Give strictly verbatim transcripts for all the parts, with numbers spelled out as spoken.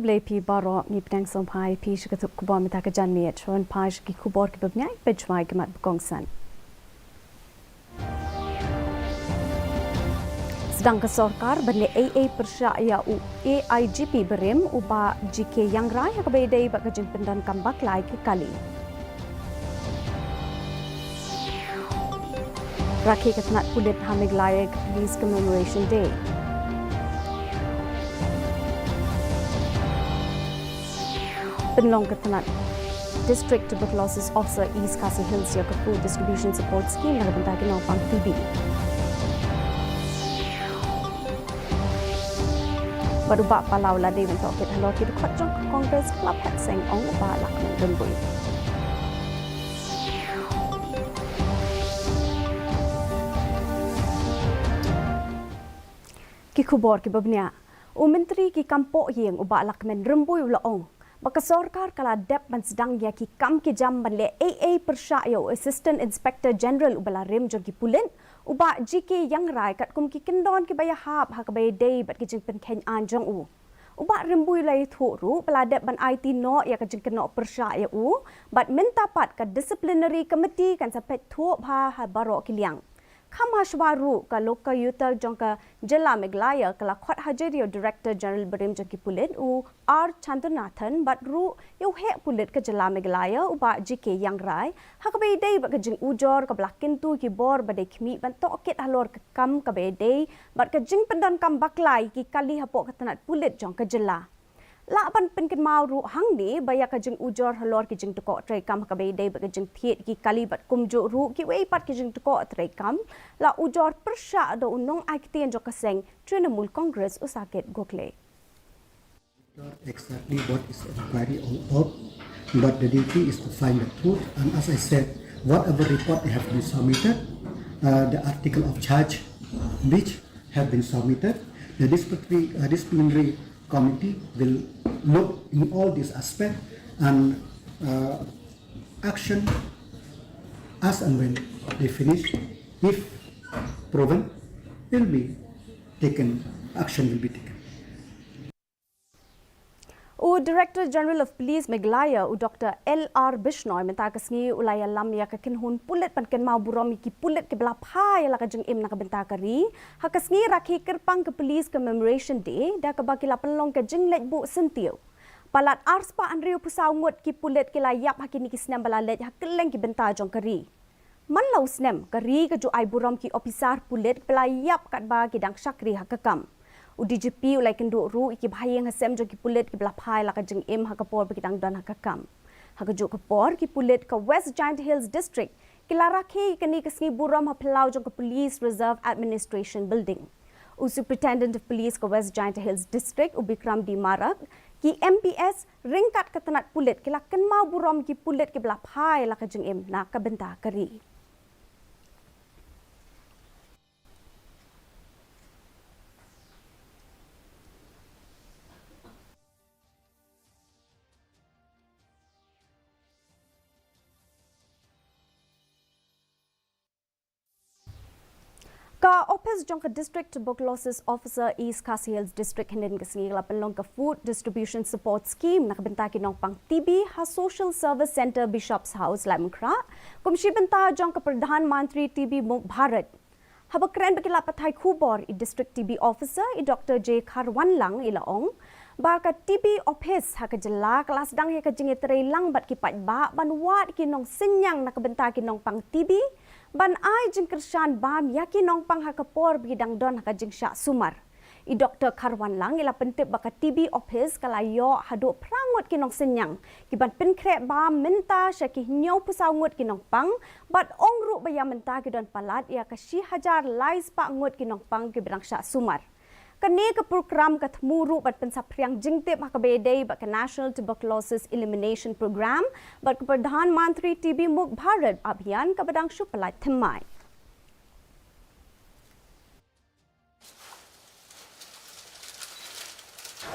Dei phi baroh, ngi pdiang sngewbha ïa phi sha ka tnat khubor mynta ka janmiet. Shuwa ban phai sha ki khubor kiba bniah, peit shwa ki mat ba kongsan. Sdang ka sorkar ban leh eiei pyrshah ïa u A I G P barim u Bah G K Iangrai ha kaba ïadei bad ka jingpyndonkam bakla ïa ki kali. Rakhe ka tnat pulit ha Meghalaya ïa ka Police Commemoration Day. Pynlong ka tnat District Tuberculosis Officer East Khasi Hills ïa ka Food Distribution Support Scheme na ka bynta ki nongpang T B. Bad u Bah Palau la dei ban tohkit halor ki dkhot jong ka Congress, ka la phet seng, ong u Bah Lahkmen Rymbui. Ki khubor kiba bniah. U Myntri ki kam pohïing u Bah Lahkmen Rymbui u la ong ba ka sorkar ka la dep ban sdang ïa ki kam ki jam ban leh eiei pyrshah ïa u Assistant Inspector General uba la rim jong ki pulit, u Bah G K Iangrai, katkum ki kyndon kiba ïahap ha kaba ïadei bad ki jingpynkheiñ aiñ jong u. U Bah Rymbui u la ïathuh ruh ba la dep ban aiti noh ïa ka jingkynnoh pyrshah ïa u, bad mynta pat ka disciplinary committee kan sa peit thuh bha ha baroh ki liang. Kham hashwa ruh, ka Lokayuta jong ka jylla Meghalaya ka la khot hajar ïa u Director General barim jong ki pulit, u R Chandanathan, bad ruh ïa u heh pulit ka jylla Meghalaya, u Bah G K Iangrai, ha kaba ïadei bad ka jingujor kaba la kyntu ki bor ba dei khmih ban tohkit halor ka kam kaba ïadei bad ka jingpyndonkam bakla ïa ki kali hapoh ka tnat pulit jong ka jylla. Lah ban pynkynmaw ruh hangne ba ïa ka jingujor halor ki jingtkoh treikam ha kaba ïadei bad ka jingthied ki kali bad kumjuh ruh kiwei pat ki jingtkoh treikam la ujor pyrshah da u nongai ktien jong ka seng Trinamool Congress, u Saket Gokhale. Exactly what is the inquiry all about, but the duty is to find the truth. And as I said, whatever report they have been submitted, uh, the article of charge which have been submitted, the disciplinary, uh, disciplinary committee will look in all these aspects, and, uh, action as and when they finish, if proven, will be taken, action will be taken. U Director General of Police Meghalaya, u Doctor L R Bishnoi, mynta ka sngi u la ïalam ïa ka kynhun pulit ban kynmaw burom ïa ki pulit kiba la phai la ka jingim na ka bynta ka ri ha ka sngi rakhe kyrpang ka Police Commemoration Day, da kaba ki la pynlong ka jingleit buh syntiew. Palat arspah hynriewphew saw ngut ki pulit ki la ïap ha kine ki snem ba la leit ha kylleng ki bynta jong ka ri. Man la u snem, ka ri ka ju ai burom ki ophisar pulit kiba la ïap katba ki dang shakri ha ka kam. U D G P u la ïakynduh ruh ïa ki bahaïing hasem jong ki pulit kiba la phai la ka jingim ha ka por ba ki dang don ha ka kam. Ha kajuh ka por, ki pulit ka West Jaintia Hills District ki la rakhe ïa kane ka sngi burom ha phyllaw jong ka Police Reserve Administration Building. U Superintendent of Police ka West Jaintia Hills District, u Bikram D Marak, ki M P S ryngkat ka tnat pulit ki la kynmaw burom ki pulit kiba la phai la ka jingim na ka bynta ka ri. Ka ophis jong ka District Tuberculosis Officer East Khasi Hills District hynnin ka sngi ka la pynlong ka Food Distribution Support Scheme na ka bynta ki nongpang T B ha Social Service Centre Bishop's House, Laitumkhrah, kum shi bynta jong ka Pradhan Mantri T B Mukt Bharat. Haba kren bad ki lad pathai khubor, i District T B Officer, i Doctor J Kharwanlang, i la ong ba ka T B ophis ha ka jylla ka la sdang ïa ka jingïatreilang bad ki paidbah ban wad ki nongsynñiang na ka bynta ki nongpang T B, ban ai jingkyrshan bam ïa ki nongpang ha ka por ba ki dang don ha ka jingshah sumar. I Doctor Kharwanlang i la pyntip ba ka T B ophis ka la ïoh haduh phra ngut ki nongsynñiang, ki ban pynkhreh bam mynta sha ki hynñiewphew saw ngut ki nongpang, bad ong ruh ba ïa mynta ki don palat ïa ka shi hajar lai spah ngut ki nongpang kiba dang shah sumar. Kane ka program ka thmu ruh ban pynsaphriang jingtip ha kaba ïadei bad ka National Tuberculosis Elimination Program bad ka Pradhan Mantri T B Mukt Bharat Abhiyan kaba dang shu pyllait thymmai.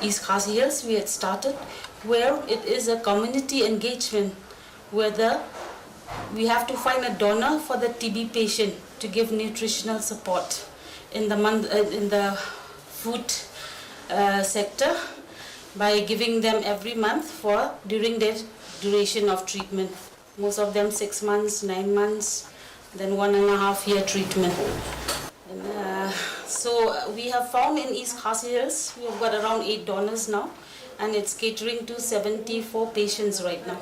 East Khasi Hills, we had started, where it is a community engagement, whether we have to find a donor for the T B patient to give nutritional support in the month, uh, in the food, uh, sector. by giving them every month for during their duration of treatment. Most of them six months, nine months, then one and a half year treatment. And, uh, so we have found in East Khasi Hills, we have got around eight donors now, and it's catering to seventy-four patients right now.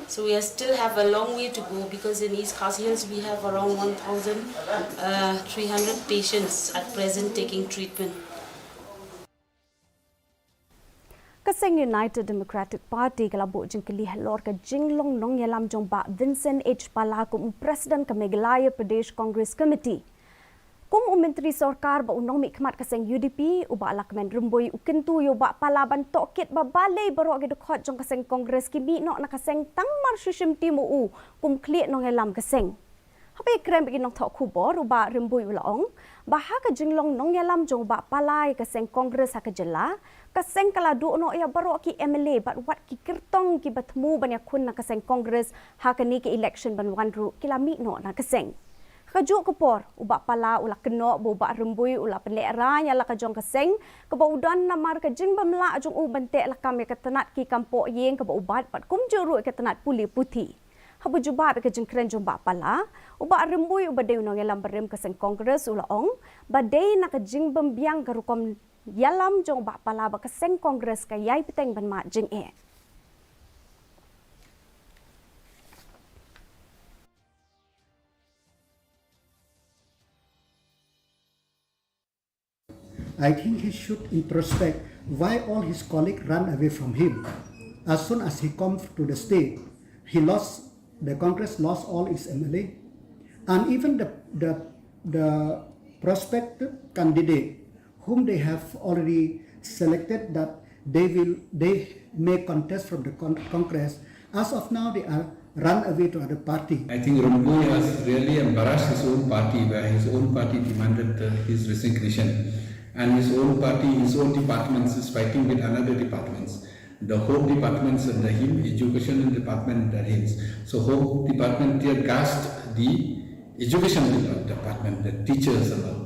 So we are still have a long way to go because in East Khasi Hills we have around one thousand three hundred patients at present taking treatment. Ka seng United Democratic Party ka la buh jingkylli halor ka jinglong nongïalam jong Bah Vincent H Pala kum u President ka Meghalaya Pradesh Congress Committee. Kum u Myntri Sorkar bad u nongmihkhmat ka seng U D P, u Bah Lahkmen Rymbui u kyntu ïa u Bah Pala ban tohkit ba balei baroh ki dkhot jong ka seng Congress ki mih noh na ka seng tang mar shu shimti mo u kum khlieh nongïalam ka seng. Haba ïakren bad ki nongthoh khubor, u Bah Rymbui u la ong ba ha ka jinglong nongïalam jong u Bah Pala ïa ka seng Congress ha ka jylla, ka seng ka la duh noh ïa baroh ki M L A bad wat ki kyrtong kiba thmu ban ïakhun na ka seng Congress ha kane ka election ban wan ruh ki la mih noh na ka seng. Ha kajuh ka por, u Bah Pala u la kynnoh ba u Bah Rymbui u la pynlehrain ïa la ka jong ka seng kaba u don namar ka jingbymlah jong u ban teh lakam ïa ka tnat ki kam pohïing kaba u bat bad kumjuh ruh ïa ka tnat pule puthi. Haba jubab ïa ka jingkren jong u Bah Pala, u Bah Rymbui uba dei u nongïalam barim ka seng Congress u la ong ba dei na ka jingbymbiang ka rukom ïalam jong u Bah Pala bad ka seng Congress ka ïai bteng ban mad jingeh. I think he should introspect why all his colleagues run away from him. As soon as he comes to the state, he lost, the Congress lost all its M L A. And even the, the, the prospective candidate whom they have already selected that they will, they may contest from the con-, Congress, as of now they are run away to other party. I think Rymbui has really embarrassed his own party, where his own party demanded uh, his resignation. And his own party, his own departments is fighting with another departments. The home departments under him, education department under him. So home department tear gassed the education department, the teachers and all.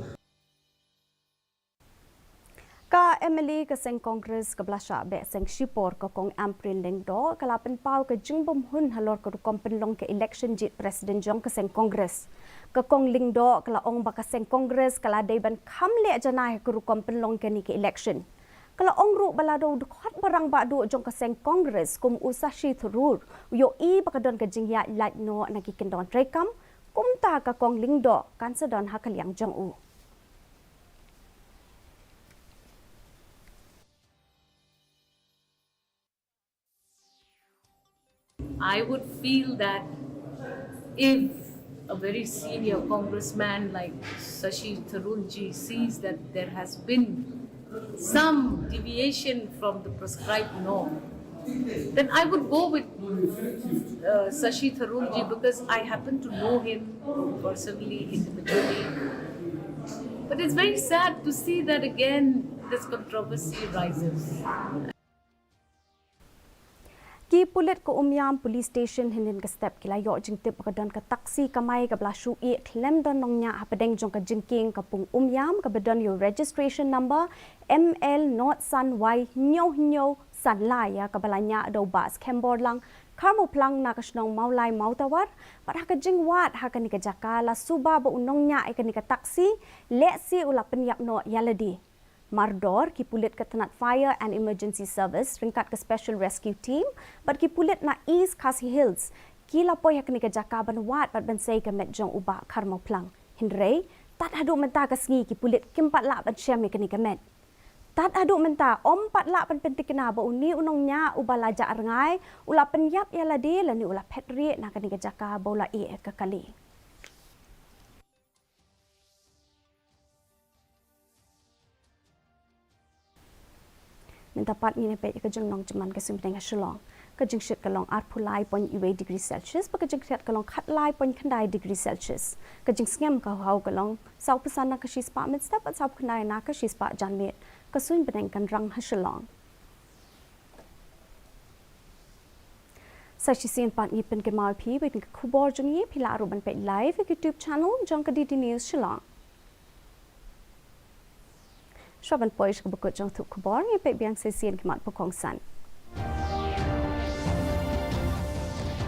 Ka M L A ka seng Congress kaba la shah beh seng shipor ka Kong Ampareen Lyngdoh ka la pynpaw ka jingbymhun halor ka rukom pynlong ka election jied president jong ka seng Congress. Ka Kong Lyngdoh ka la ong ba ka seng Congress ka la dei ban kham leh janai ha ka rukom pynlong kane ka election. Ka la ong ruh ba lada u dkhot ba rangbah duh jong ka seng Congress kum u Shashi Tharoor u ïohi ba ka don ka jingïaid lait noh na ki kyndon treikam, kumta ka Kong Lyngdoh kan sa don ha ka liang jong u. I would feel that if a very senior congressman like Shashi Tharoor ji sees that there has been some deviation from the prescribed norm, then I would go with uh, Shashi Tharoor ji because I happen to know him personally, individually. But it's very sad to see that again this controversy rises. Ki pulit ka Umiam Police Station hynnin ka step ki la ïoh jingtip ba ka don ka taxi kamai kaba la shu ïeh khlem don nongñiah hapdeng jong ka jingkieng ka pung Umiam kaba don ïa u registration number M L nought san Y hynñiew hynñiew san lai ïa kaba la ñiah da u Bah Skhem Borlang Kharmawphlang na ka shnong Mawlai Mawtawar. Bad ha ka jingwad ha kane ka jaka la suba ba u nongñiah ïa kane ka taxi lehse u la pynïap noh ïa lade. Mardor ki pulit ka tnat Fire and Emergency Service ryngkat ka Special Rescue Team bad ki pulit na East Khasi Hills ki la poi ha kane ka jaka ban wad bad ban sei ka met jong u Bah Kharmawphlang. Hynrei tad haduh mynta ka sngi ki pulit kim pat lah ban shem ïa kane ka met. Tad haduh mynta ym pat lah ban pyntikna ba une u nongñiah uba la jah rngai u la pynïap ïa lade lane u la phet rieh na kane ka jaka ba u la ïeh ka kali. Mynta pat ngin ïa peit ïa ka jingnong jingman ka suiñ bneng ha Shillong. Ka jingshit ka long arphew lai point wei degree Celsius bad ka jingkhriat ka long khatlai point khyndai degree Celsius. Ka jingsngem ka hau ka long sawphew san na ka shispah mynstep bad sawphew khyndai na ka shispah janmiet. Ka suiñ bneng kan rang ha Shillong. Sa shisien pat ngi pynkynmaw ïa phi ba ïa ka khubor jong ngi phi lah ruh ban peit live ïa ka YouTube channel jong ka D D News Shillong. Shuwa ban poi sha ka bakut jong ka thup khubor, ngin peit biang sa shisien ki mat ba kongsan.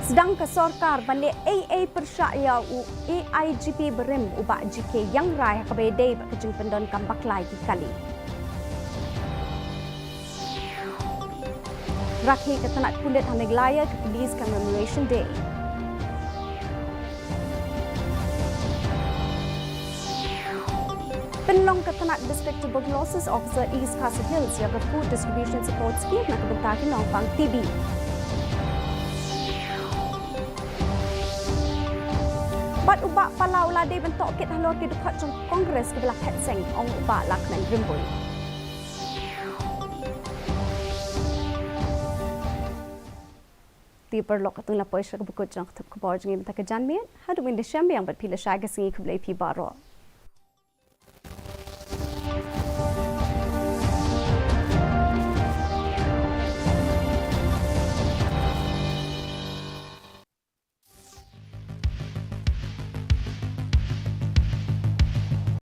Sdang ka sorkar ban leh ei ei pyrshah ïa u A I G P barim u Bah G K Iangrai ha kaba ïadei bad ka jingpyndonkam bakla ïa ki kali. Rakhe ka tnat pulit ha Meghalaya ka Police Commemoration Day. Pynlong ka tnat District Tuberculosis Officer East Khasi Hills ïa ka Food Distribution Support Scheme na ka bynta ki nongpang T B. Bad u Bah Pala u la dei ban tohkit halor ki dkhot jong Congress kiba la phet seng, ong u Bah Lahkmen Rymbui. Te paralok, katto ngi la poi sha ka bakut jong ka thup khubor jong ngi mynta ka janmiet. Haduh ngin ïashem biang bad phi lashai ka sngi, khublei phi baroh.